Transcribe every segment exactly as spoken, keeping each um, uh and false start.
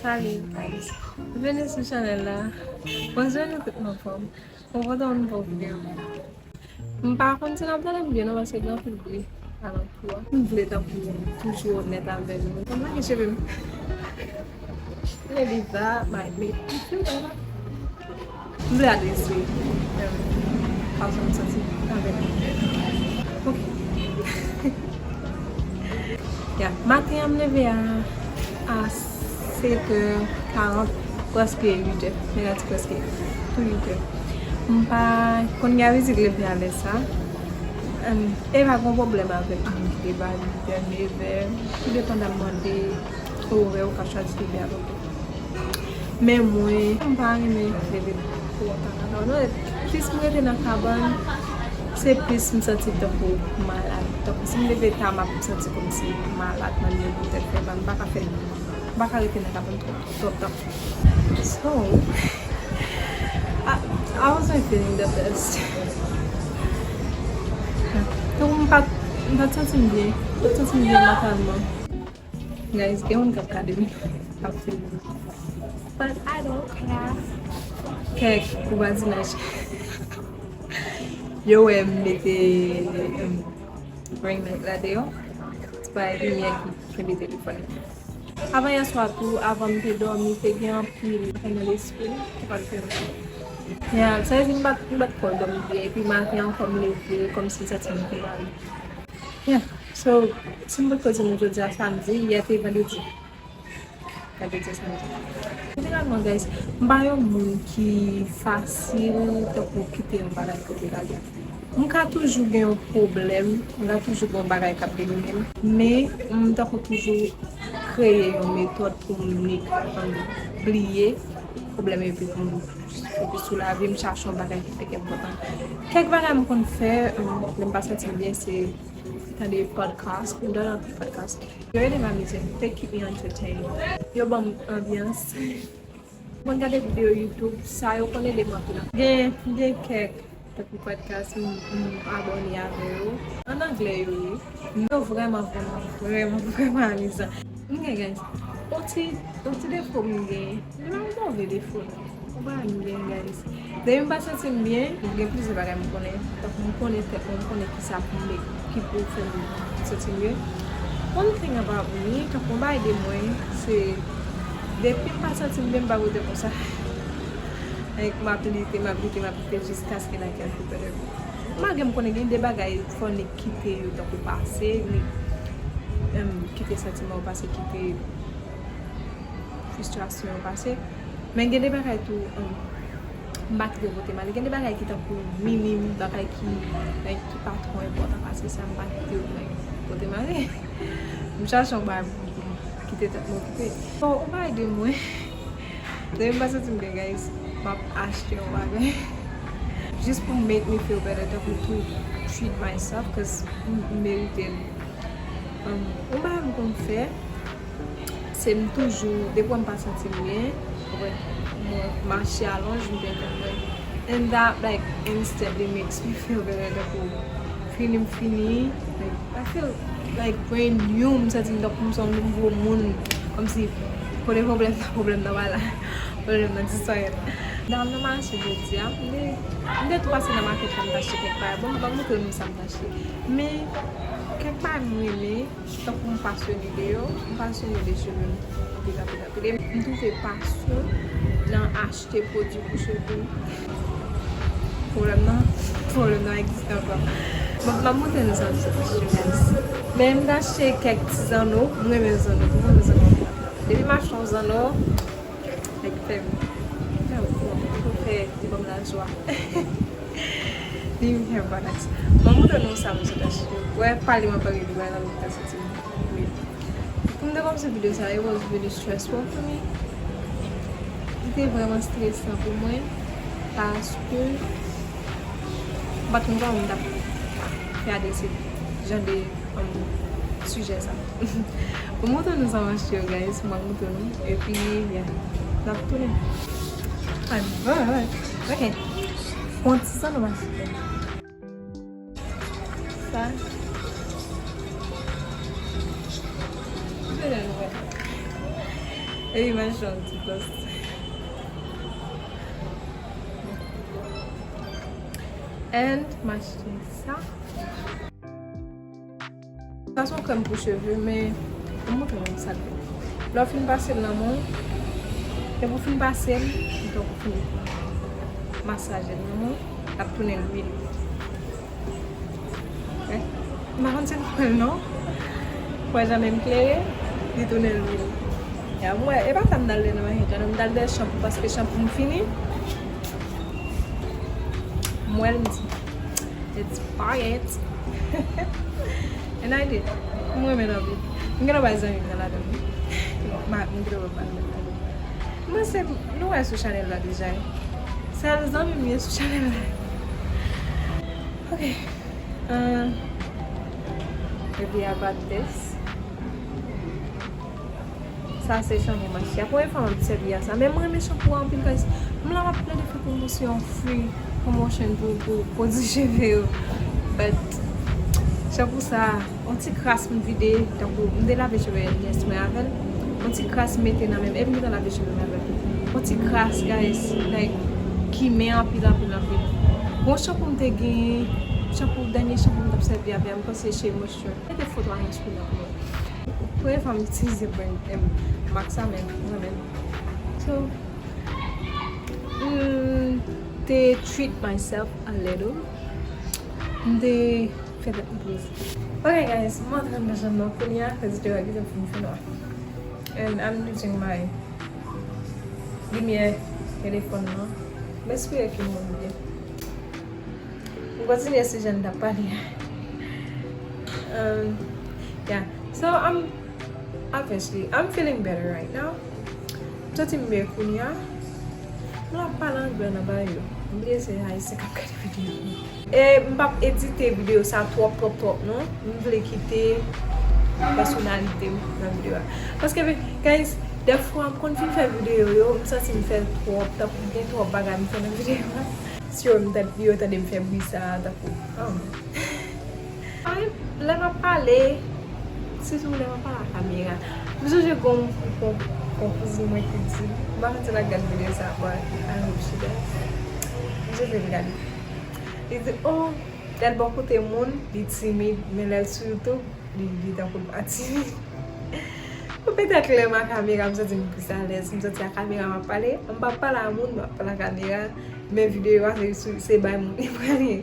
Salut guys, byenveni sou chanèl la. Bonjou nou tout, m anfòm. Mwen kontan nou pou videyo. M pa konn si n ap tande m byen non, paske gen anpil bri alantou a. M vle tankou toujou onèt avè nou. Mwen gen cheve m. Maybe that might make me feel better. M vle adrese fason m santi avèk. Ok. Yeah. Maten an, m leve a, a sèt è karant, prèske uit è. Men la di prèske tou uit è. M pa konn gen abitid leve a lè sa. Em, e pa gen pwoblèm avèk moun ki leve a uit è, nèf è. Tou depandaman de orè ou ka chwazi leve a tou. Men mwen, m pa renmen leve twò ta. Non, non, plis m rete nan kabann, se plis m santi tankou m malad. Tankou si m leve ta, m ap santi kòmsi m malad, m ap gen gwo tèt fè mal, m pa ka fè, m pa ka rete nan kabann twòp, twòp tan. So, I, I wasn't feeling the best. Tankou m pa, m pa t santi m byen, m pa t santi m byen mantalman. Guys, gen moun k ap gade m, k ap filme. But I don't care. Kèk pou badinaj. Yo wè m mete, um, ring light la deyò. Se pa limyè ki kenbe telefòn. Avan yè swa tou, avan m te dòmi, te gen anpil bagay nan lespri m ki pa t fè m byen. Yeah, sa vle di m pa t, m pa t ko dòmi byen. Epi maten an, kòm m leve, kòmsi m santi m te mal. Yeah. So, si m pot ko di nou jodi a samdi, yè te vandredi. Vandredi, samdi. Jeneralman, guys, m pa yon moun ki fasil tankou kite yon bagay kote l ale. M ka toujou gen yon pwoblèm, m ka toujou gen yon bagay k ap domine m, men m tankou toujou kreye yon metòd pou m nik, um, bliye pwoblèm yo epi pou m fokus sou lavi m, chache yon bagay ki fèk enpòtan. Kèk bagay m konn fè, um, lè m pa santi m byen, se tande podcast, m tande anpil podcast. Yo ede m amize m, they keep me entertained. Yo ban m anbyans. Mwen gade videyo YouTube, sa yo konn ede m anpil. Gen, gen kèk tankou podcast, m, m abòne avè yo. An anglè yo ye. Yo vrèman, vrèman, vrèman, vrèman amizan. M gen, guys, yon ti, yon ti defo m gen. Li pa yon move defo non. Yon bagay m gen, guys. Depi m pa santi m byen, m gen plizyè bagay m konnen. Tankou m konnen tèt mwen, m konnen kisa pou m, ki pou fè m santi m byen. One thing about me, tankou yon bagay de mwen, se depi m pa santi m byen, m pa rete konsa. Like, m ap lite, m ap lite, m ap lite jiskaske n a kèk pou pèdi. Malgre m konnen gen de bagay fò n kite yo tankou pase, n, em, kite santiman yo pase, kite fristrasyon yo pase. Men gen de bagay tou, em, m pa kite yo pote m ale. Gen de bagay ki tankou minim, bagay ki, like, ki pa twò enpòtan pase sa, m pa kite yo, like, pote m ale. M chache yon bagay pou m kite tèt mwen okipe. Bon, yon bagay de mwen. Depi m pa santi m byen, guys, m ap achte yon bagay. Jis pou make me feel better, tankou to treat myself, 'cause m, m merite l. Um, yon bagay m konn fè, se m toujou, depi m pa santi m byen, mwen, mwen mache alonj, m te konn mwen. And that, like, instantly makes me feel better, tankou fini m fini, like, I feel, like, brand new, m santi m tankou m se yon nouvo moun, kòmsi kote pwoblèm nan, pwoblèm nan pa la, pwoblèm nan disparèt. Dam nan mache jodi a, m te, m te tou pase nan makèt la, m t achte kèk bagay. Bon, m pa montre nou sa m t achte. Men, kèk bagay m renmen, tankou m pasyone de yo, m pasyone de cheve m. Anpil, anpil, anpil. E m twouve pasyon nan achte pwodui pou cheve m. Pwoblèm nan, pwoblèm nan egziste ankò. Bon, m ap montre nou sa m sot achte, guys. Men m t achte kèk ti zanno, m renmen zanno, m renmen zanno. Depi m achte yon zanno, like, fè m, fè m, fè m, fè, li ban m lajwa. Li fè m relax. Mwen montre nou sa m sot achte. Wè, pale m ap pale de bagay la, m ta santi m wi. Pou m te kòmanse videyo sa, it was really stressful for me. Li te vrèman stresan pou mwen, paske m pa t konn kòman m t ap fè adrese jan de, um, sijè sa. Pou montre nou sa m achte yo, guys, m ap montre nou. Epi, yeah, n ap tounen. Alright. Ok. Yon ti zanno m achte. Sa. Vle nou wè. E imaj jan ti plas. And m achte sa. Sa se yon krèm pou cheve, men m montre nou sa l fè. Lè w fin pase l nan men w, depi w fin pase l, ou tankou fin masaje l nan men w, l ap tounen lwil. Eh, m pa konn si nou kwè l non. Kwè jan men m klere, li tounen lwil. Ya, m wè, e pa sa m t al dèyè nan Mahika non, m t al dèyè chanpou, paske chanpou m fini. M wè l, m di, let's buy it. And I did. M renmen l anpil. M gentan bay zanmi m nan ladan l wi. Ma, m gentan bay zanmi m nan ladan l. Mwen se, nou wè sou chanèl la deja wi. Sèl zanmi m ye sou chanèl la. Ok. Uh, epi I got this. Sa se chanpou m achte a. Premye fwa m ap sèvi a sa. Men mwen renmen chanpou a anpil, guys. M la m ap plede fè pwomosyon, free promotion pou, pou pwodui cheve yo. But, chanpou sa, yon ti kras m vide, tankou m te lave cheve nyès mwen avè l. Yon ti kras m mete nan men m, epi m gentan lave cheve m avè l. Yon ti kras, guys, like, ki men anpil, anpil, anpil. Bon, chanpou m te genyen, chanpou, dènye chanpou m t ap sèvi avè a, m panse Shea Moisture. Mete foto a nan screen nan pou mwen. Premye fwa m itilize brand, em, mak sa, men mwen menm. So, m te treat myself a little. M te fè tèt m plezi. Ok, guys, m antre anndan chanm nan kounye a, cause dewa gentan fin fè nwa. And I'm using my limyè telefòn nan. M espere ke m wè m byen. M kontinye sou jan m t ap pale a. Um, yeah. So, I'm, obviously, I'm feeling better right now. M santi m mye kounye a. M la pale anglè nan bagay yo. M bliye se Ayisyen k ap gade videyo yo. E m p ap edite videyo sa twòp, twòp, twòp, non. M vle kite pèsonalite m nan videyo a. Paske, guys, dèfwa m konn fin fè videyo yo, m santi m fè twòp, tankou gen twòp bagay m fè nan videyo a. Si yo, m tande, yo tande m fè bri sa a, tankou, oh. Ay, lè m ap pale, sitou lè m ap pale ak kamera. M sonje gon, gon, gon kouzin mwen ki di, m pa konn si l ap gad videyo sa a, but I hope she does. M sonje l gade. Li di, oh, lè l bò kote moun, li timid, men lè l sou YouTube, li, li tankou l pa timid. Bon, petèt lè m a kamera, m santi m plis alèz, m santi a kamera m ap pale, m p ap pale a moun, m ap pale a kamera, men videyo a se, se, se bay moun li pran li.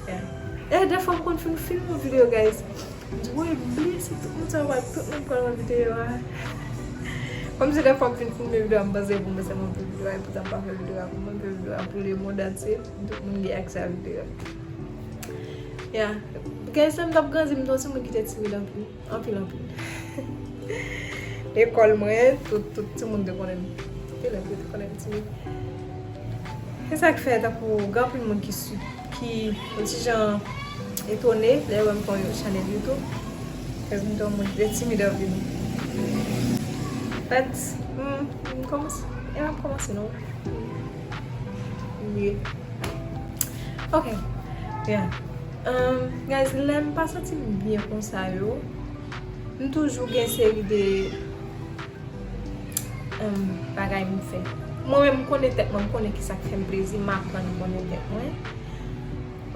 Yeah. E dèfwa m konn fin filme yon videyo, guys. M di, woy, m bliye si tout moun sa yo pral, tout moun pral wè videyo a. Kòmsi dèfwa m fin filme videyo a, m panse pou mwen sèlman m fè videyo a, epoutan m pa fè videyo a pou mwen, m fè videyo a pou lemonn antye, pou tout moun gen aksè a videyo a. Yeah. Guys, lè m t ap grandi, m te yon timoun ki te timid anpil. Anpil, anpil. Lekòl mwen, tout, tout timoun te konnen m. Tout elèv yo te konnen m timid. Se sa k fè, tankou, gen anpil moun ki si, ki yon ti jan etone lè yo wè m fè yon chanèl YouTube. Cause m te yon moun ki te timid anpil. But, hmm, m kòmanse, e m ap kòmanse, non. Ye. Ok. Yeah. Um, guys, lè m pa santi m byen konsa yo, m toujou gen seri de, um, bagay m fè. Mwen menm, m konnen tèt mwen, m konnen kisa k fè m plezi, m aprann konnen tèt mwen.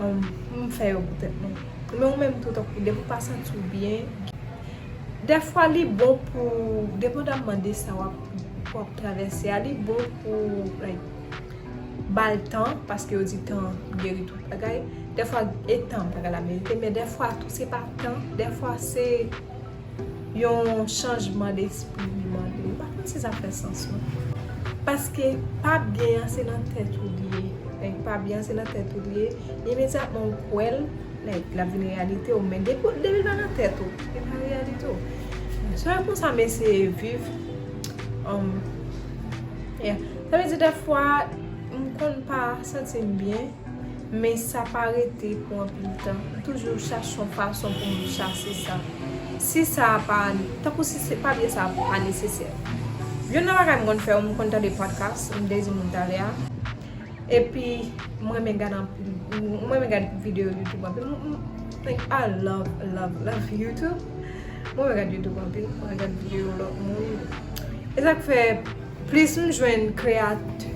Um, m fè yo pou tèt mwen. Men ou menm tou, tankou, depi w pa santi w byen, dèfwa li bon pou, depandamman de sa w ap, w ap travèse a, li bon pou, like, ba l tan, paske yo di tan geri tout bagay. Dèfwa, e tan pa ka la verite, men dèfwa tou, se pa tan, dèfwa se yon chanjman despri li mande. M pa konn si sa fè sans, non. Paske pa byen an, se nan tèt ou li ye. Like, pa byen an, se nan tèt ou li ye. Imedyatman ou kwè l, like, l ap vin reyalite w, men depi, depi l pa nan tèt ou, li pa reyalite w. Se konsa m eseye viv. Um, yeah. Sa vle di, dèfwa, m konn pa santi m byen, men sa pa rete pou anpil tan. M toujou chache yon fason pou m chase sa. Si sa pa, tankou si se pa byen sa pa nesesè. Youn nan bagay m konn fè, m konn tande podcast, m te di moun talè a. Epi, mwen renmen gade anpil, mwen renmen gade videyo YouTube anpil. M, m, like, I love, love, love YouTube. Mwen renmen gade YouTube anpil, mwen renmen gade videyo lòt moun. Se sa k fè plis m jwenn kreyatè,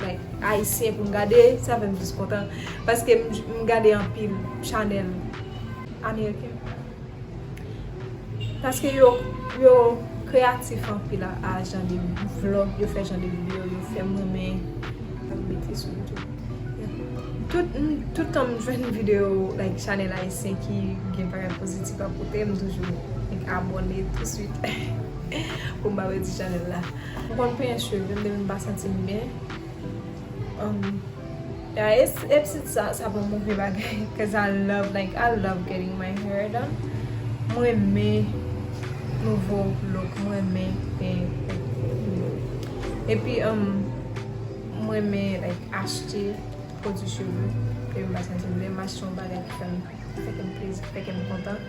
like, ayisyen pou m gade, sa fè m plis kontan. Paske m, m gade anpil chanèl ameriken. Paske yo, yo kreyatif anpil a, a jan de vlog, yo fè jan de videyo, yo fè m renmen ap mete sou YouTube. Tout, m, tout tan m jwenn videyo, like, chanèl ayisyen ki gen bagay pozitif a pote, m toujou, like, abòne touswit pou m pa pèdi chanèl la. M konn penyen cheve m depi m pa santi m byen. Um, yeah, it's, it's, it's, sa, sa pa move bagay, 'cause I love, like, I love getting my hair done. Mwen renmen nouvo look, mwen renmen penyen. Epi, um, mwen renmen, like, achte pwodui cheve. Depi m pa santi m byen, m achte yon bagay ki fè m, fè kè m plezi, fè kè m kontan.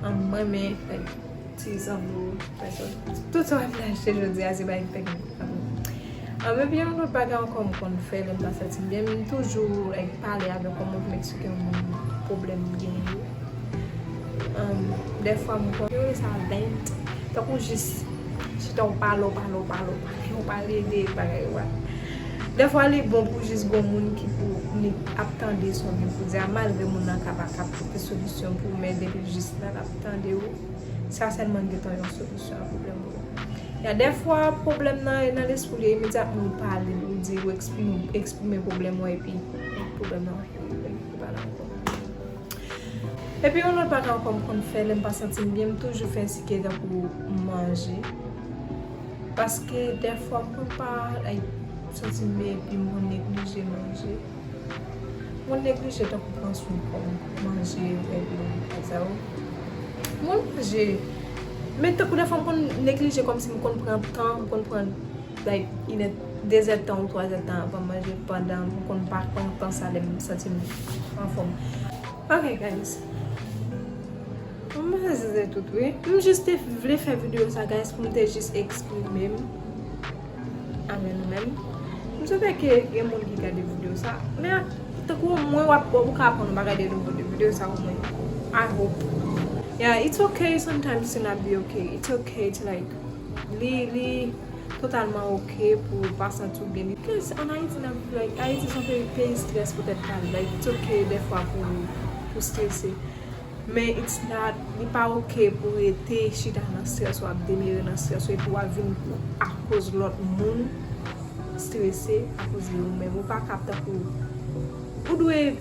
Um, mwen renmen, like, ti zanno, like, tout sa w ap achte jodi a, se bagay ki fè kè m kontan. Um, epi yon lòt bagay ankò m konn fè lè m pa santi m byen, m toujou, like, pale avèk yon moun pou m eksplike yon moun pwoblèm m genyen yo. Um, dèfwa m konn, yo rele sa vent. Tankou jis chita w pale, w pale, w pale, w pale, w pale de bagay yo a. Dèfwa li bon pou jis gon moun ki pou, li ap tande sa w gen pou di a, malgre moun nan ka pa kab pote solisyon pou ou, men depi jis la l ap tande w, sa sèlman gentan yon solisyon a pwoblèm ou yo. Ya, dèfwa pwoblèm nan, nan lespri w, imedyatman ou pale, ou di, ou eksprime, eksprime pwoblèm ou, epi pwoblèm nan, ou pa la ankò. Epi yon lòt bagay ankò m konn fè lè m pa santi m byen, m toujou fè sike tankou manje. Paske dèfwa m konn pa, like, santi m byen epi m konn neglije manje. M konn neglije tankou pran swen kò m, manje, règle bagay sa yo. M konn manje. Men tankou dèfwa m konn neglije kòmsi m konn pran tan, m konn pran like, inè, de zèdtan ou twa zèdtan avan manje, pandan m konn pa pran tan sa lè m santi m anfòm. Ok, guys. M pa zize tout, wi. M jis te vle fè videyo sa, guys, pou m te jis eksprime m avè nou menm. M swete ke gen moun ki gade videyo sa. Men, tankou mwen, w ap, ou ka aprann yon bagay de nouvo de videyo sa, omwen. I hope. Yeah, it's okay sometimes to not be okay. It's okay to, like, li, li totalman ok pou w pa santi w byen. Because an Ayiti, n ap, like, Ayiti se yon peyi, peyi strès poutèt pa l. Like, it's ok dèfwa pou, pou strese. Men it's not, li pa ok pou w rete chita nan strès ou, ap demere nan strès ou, epi w ap vin akoz lòt moun strese akoz de ou menm. Ou pa kab tankou, ou dwe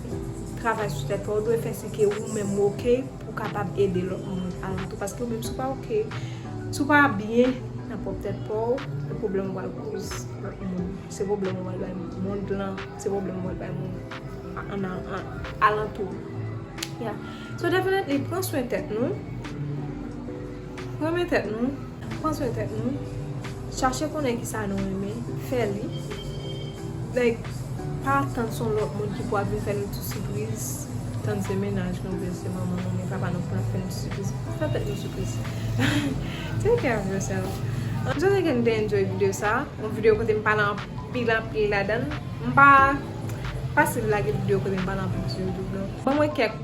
travay sou tèt ou, ou dwe fè sike ou menm ok, pou w kapab ede lòt moun alantou. Paske ou menm, si w pa ok, si w pa byen nan pwòp tèt pa w, se pwoblèm ou pral koz lòt moun. Se pwoblèm ou pral bay mond lan, se pwoblèm ou pral bay moun a-, an, an, alantou. Yeah. So definitely, pran swen tèt nou. Renmen tèt nou. Pran swen tèt nou. Chache konnen kisa nou renmen. Fè li. Like, pa tann se yon lòt moun ki pou ap vin fè nou ti sipriz. Tann se mennaj nou, oubyen se manman nou, oubyen papa nou pou ap fè nou ti sipriz. Fè tèt nou sipriz. Take care of yourself. M swete ke n te enjoy videyo sa. Yon videyo kote m pale anpil, anpil ladan l. M pa fasil lage videyo kote m pale anpil sou YouTube, non. Ban mwen kèk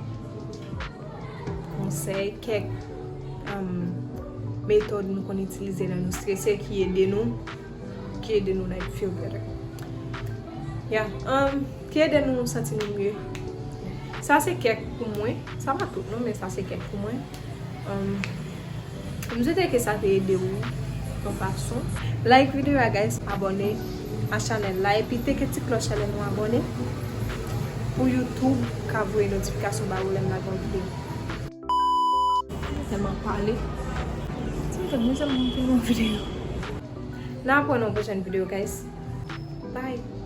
konsèy, kèk, um, metòd nou konn itilize lè nou strese ki ede nou, ki ede nou, like, feel better. Yeah, um, ki ede nou santi nou mye. Sa se kèk pou mwen. Sa pa tout, non, men sa se kèk pou mwen. Um, m swete ke sa te ede w yon fason. Like videyo a, guys, abòne a chanèl la, epi teke ti klòch la lè nou abòne pou YouTube ka voye notifikasyon ba ou lè m lage yon videyo. Tèlman pale. Ti mwen, mwen, mwen, mwen, videyo. N a wè nan yon pwochèn videyo, guys. Bye.